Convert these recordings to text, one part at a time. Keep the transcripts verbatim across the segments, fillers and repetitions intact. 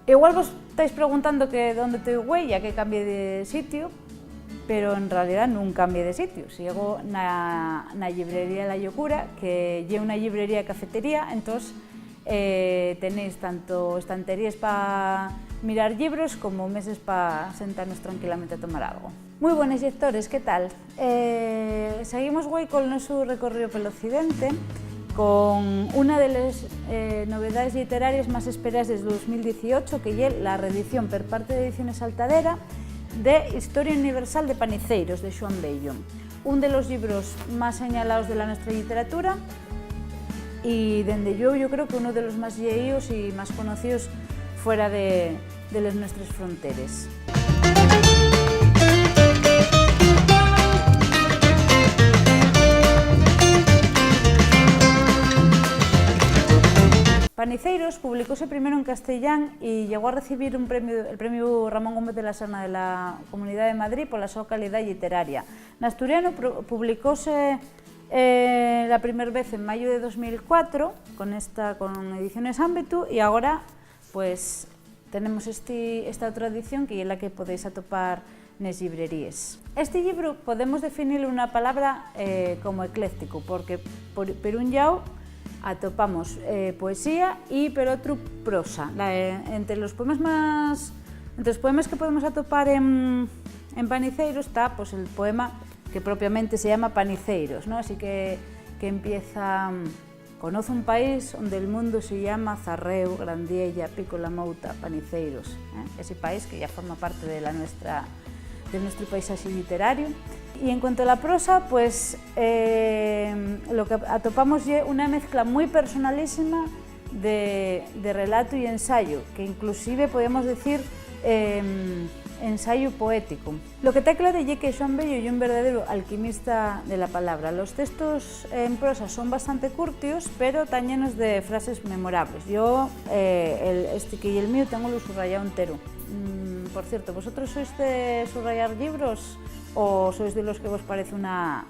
Igual vos estáis preguntando que dónde toi güei, ya que cambié de sitiu, pero en realidá nun cambié de sitiu. Sigo na, na llibrería La Llocura, que ye una llibrería cafetería, entós, eh, tenéis tanto estanteríes pa mirar llibros como meses pa sentarnos tranquilamente a tomar algo. Mui bones, llectores, ¿qué tal? Eh, seguimos güei col nosu recorríu pel occidente, con una de les, eh, novedaes lliteraries más esperaes desde dos mil dieciocho, que ye la reedición per parte d'Ediciones Saltadera de Historia Universal de Paniceiros, de Xuan Bello, un de los llibros más señalaos de la nuestra lliteratura y, dende llueu, yo creo que uno de los más lleíos y más conocíos fuera de, de les nuestres fronteres. Paniceiros publicóse primero en castellán y llegó a recibir un premio, el premio Ramón Gómez de la Serna de la Comunidad de Madrid pola so calidá lliteraria. N'asturiano pro-, publicóse, eh, la primer vez en mayu de dos mil cuatro con esta, con Ediciones Ámbitu, y agora, pues, tenemos esti, esta otra edición que ye la que podéis atopar nes llibreríes. Esti llibru podemos definilo una palabra, eh, como ecléctico, porque por, per un llau atopamos, eh, poesía y per otru prosa. La, eh, entre los poemas más, entre los poemas que podemos atopar en, en Paniceiros ta, pues, el poema que propiamente se llama Paniceiros, ¿no? Así que, que empieza, mm, "Conozo un país onde'l mundu se llama Zarréu, Grandiella, Pico La Mouta, Paniceiros", ¿eh? Esi país que ya forma parte de la nuestra, del nuestru paisaxe lliterario. Y en cuanto a la prosa, pues, eh, lo que atopamos ye una mezcla mui personalísima de, de relato y ensayu, que inclusive podemos decir, em, ensayu poético. Lo que ta claro ye que Xuan Bello ye un verdaderu alquimista de la palabra. Los textos en prosa son bastante curtios, pero tán llenos de frases memorables. Yo, eh, el, esti que ye el mío, téngolu subrayao entero. Mm, por cierto, ¿vosotros sois de subrayar llibros o sois de los que vos parece una,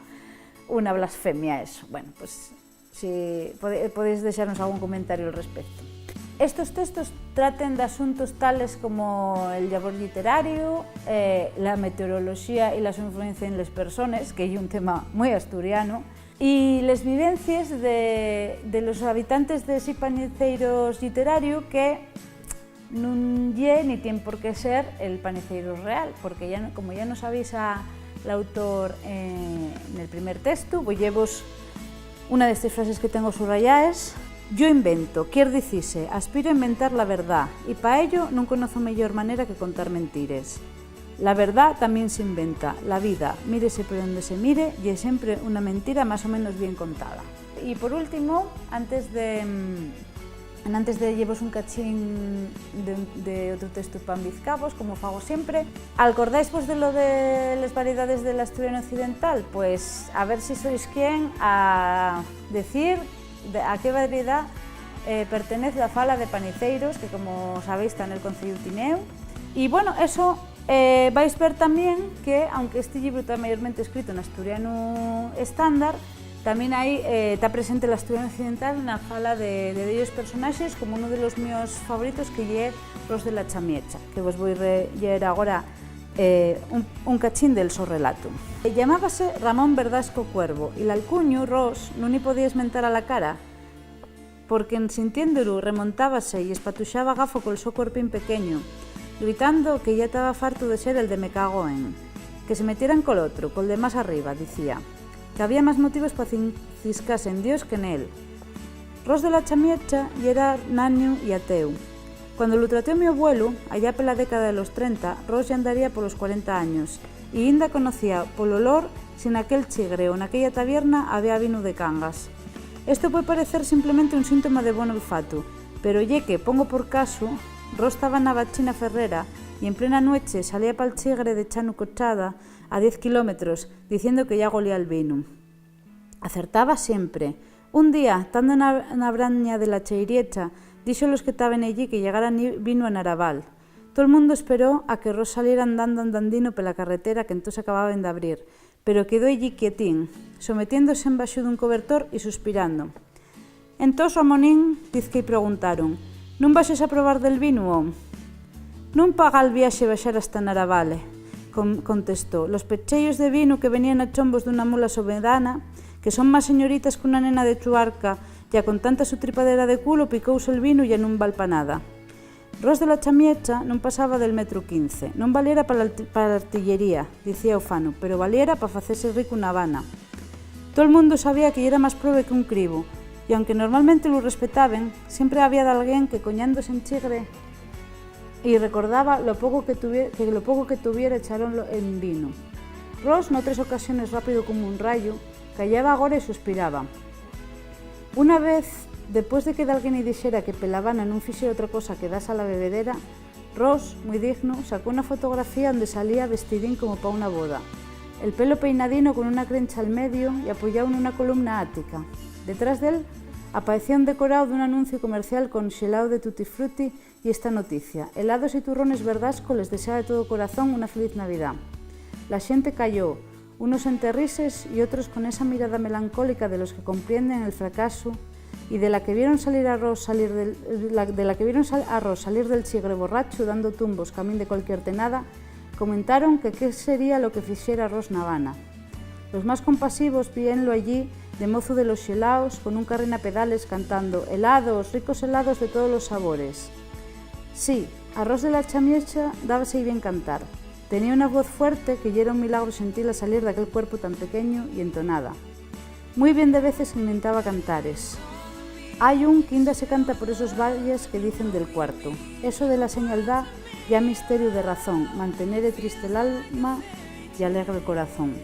una blasfemia eso? Bueno, pues, si pode-, podéis dexarnos algún comentariu al respecto. Estos textos traten d'asuntos tales como el llabor lliterariu, eh, la meteoroloxía y la so influencia en les persones, que ye un tema mui asturianu, y les vivencies de, de los habitantes de esi Paniceiros lliterariu, que nun ye ni tien por qué ser el Paniceiros real, porque ya no, como ya nos avisa l'autor, eh, nel primer textu, voi llevos una d'estes frases que tengo subrayaes. "Yo invento", quier dicise, "aspiro a inventar la verdá, y pa ello nun conozo meyor manera que contar mentires. La verdá tamién s'inventa, la vida, mírese per onde se mire, ye siempre una mentira más o menos bien contada". Y por último, antes de, mm, enantes de llevos un cachín de, de otru textu pa envizcavos, como fago siempre, alcordáisvos de lo de les variedades del asturiano occidental? Pues a ver si sois quien a decir de, a qué variedá, eh, pertenez la fala de Paniceiros, que, como sabéis, ta nel Conceyu Tineu. Y bueno, eso, eh, vais ver tamién que, aunque esti llibru ta mayormente escrito n'asturianu estándar, tamién hai, eh, ta presente l'asturianu occidental na fala de, de dellos personaxes, como unu de los míos favoritos, que ye Ros de la Chamiecha, que vos voi re-, lleer agora, eh, un, un cachín del so relatu. Llamábase Ramón Verdasco Cuervo, y l'alcuñu, Ros, nun-y podía esmentar a la cara, porque, en sintiéndolu, remontábase y espatuxaba gafo col so cuerpín pequeñu, gritando que yá taba fartu de ser el de "me cago en". Que se metieran col otru, col de más arriba, dicía, qu'había más motivos pa cin-, ciscase en Dios que nel. Ros de la Chamiecha yera naniu y ateu. Cuando lu traté mi abuelu, allá pela década de los trenta, Ros yá andaría polos cuarenta años, y inda conocía pol olor si naquel chigre o naquella tabierna había vinu de Cangas. Esto pue parecer simplemente un síntoma de bon olfatu, pero ye que, pongo por casu, Ros taba na Bachina Ferrera y en plena nueche salía pal chigre de Chanu Cochada, a diez quilómetros, diciendo que yá golía'l vinu. Acertaba siempre. Un día, tando na, na braña de la Cheiriecha, dixo a los que taben ellí que llegara ni-, vinu a Naraval. Tol mundu esperó a que Ros saliera andando andandino pela carretera qu'entós acababen d'abrir, pero quedó ellí quietín, sometiéndose embaxo d'un cobertor y suspirando. Entós, Ramonín, diz que-y preguntaron: "¿Nun baxes a probar del vinu, o?". Nun paga'l viaxe baxar hasta Naravale, con-, contestó. Los pecheyos de vinu que veníen a chombos d'una mula soberana, que son más señoritas qu'una nena de Chuarca, ya con tanta su tripadera de culo, picóuse'l vinu, ya nun val pa nada. Ros de la Chamiecha nun pasaba del metru quince. Non valiera pa la arti-, pa la artillería, dicía ufanu, pero valiera pa facese ricu n'Havana. Tol mundu sabía que yera más prove que un cribu, y aunque normalmente lu respetaben, siempre había dalguén que, coñándose en chigre, y recordaba lo poco que tuvie-, que lo poco que tuviera echaronlo en vinu. Ros, n'otres ocasiones rápidu como un rayu, callaba agora y suspiraba. Una vez, depués de que dalguén-y dixera que pela Havana nun fixera otra cosa que dase a la bebedera, Ros, mui dignu, sacó una fotografía onde salía vestidín como pa una boda. El pelo peinadino con una crencha al medio y apoyáu nuna columna ática. Detrás d'él apaecía un decoráu d'un anunciu comercial con xeláu de Tutti Frutti y esta noticia: "Helados y turrones Verdasco les desea de todo corazón una feliz Navidá". La xente cayó, unos ente rises y otros con esa mirada melancólica de los que comprienden el fracasu y de la que vieron salir a Ros salir del, la, de la que vieron sal-, a Ros salir del chigre borrachu dando tumbos camín de cualquier tenada, comentaron que qué sería lo que fixera Ros n'Havana. Los más compasivos víenlo allí de mozu de los xelaos, con un carrín a pedales, cantando: "Helados, ricos helados de todos los sabores". Sí, a Ros de la Chamiecha dábase-y bien cantar. Tenía una voz fuerte que yera un milagru sentila salir d'aquel cuerpu tan pequeñu y entonada. Mui bien de veces inventaba cantares. Hai un qu'inda se canta por esos valles que dicen del cuartu. Eso de la señaldá ya misteriu de razón, mantenere triste l'alma y alegre'l corazón.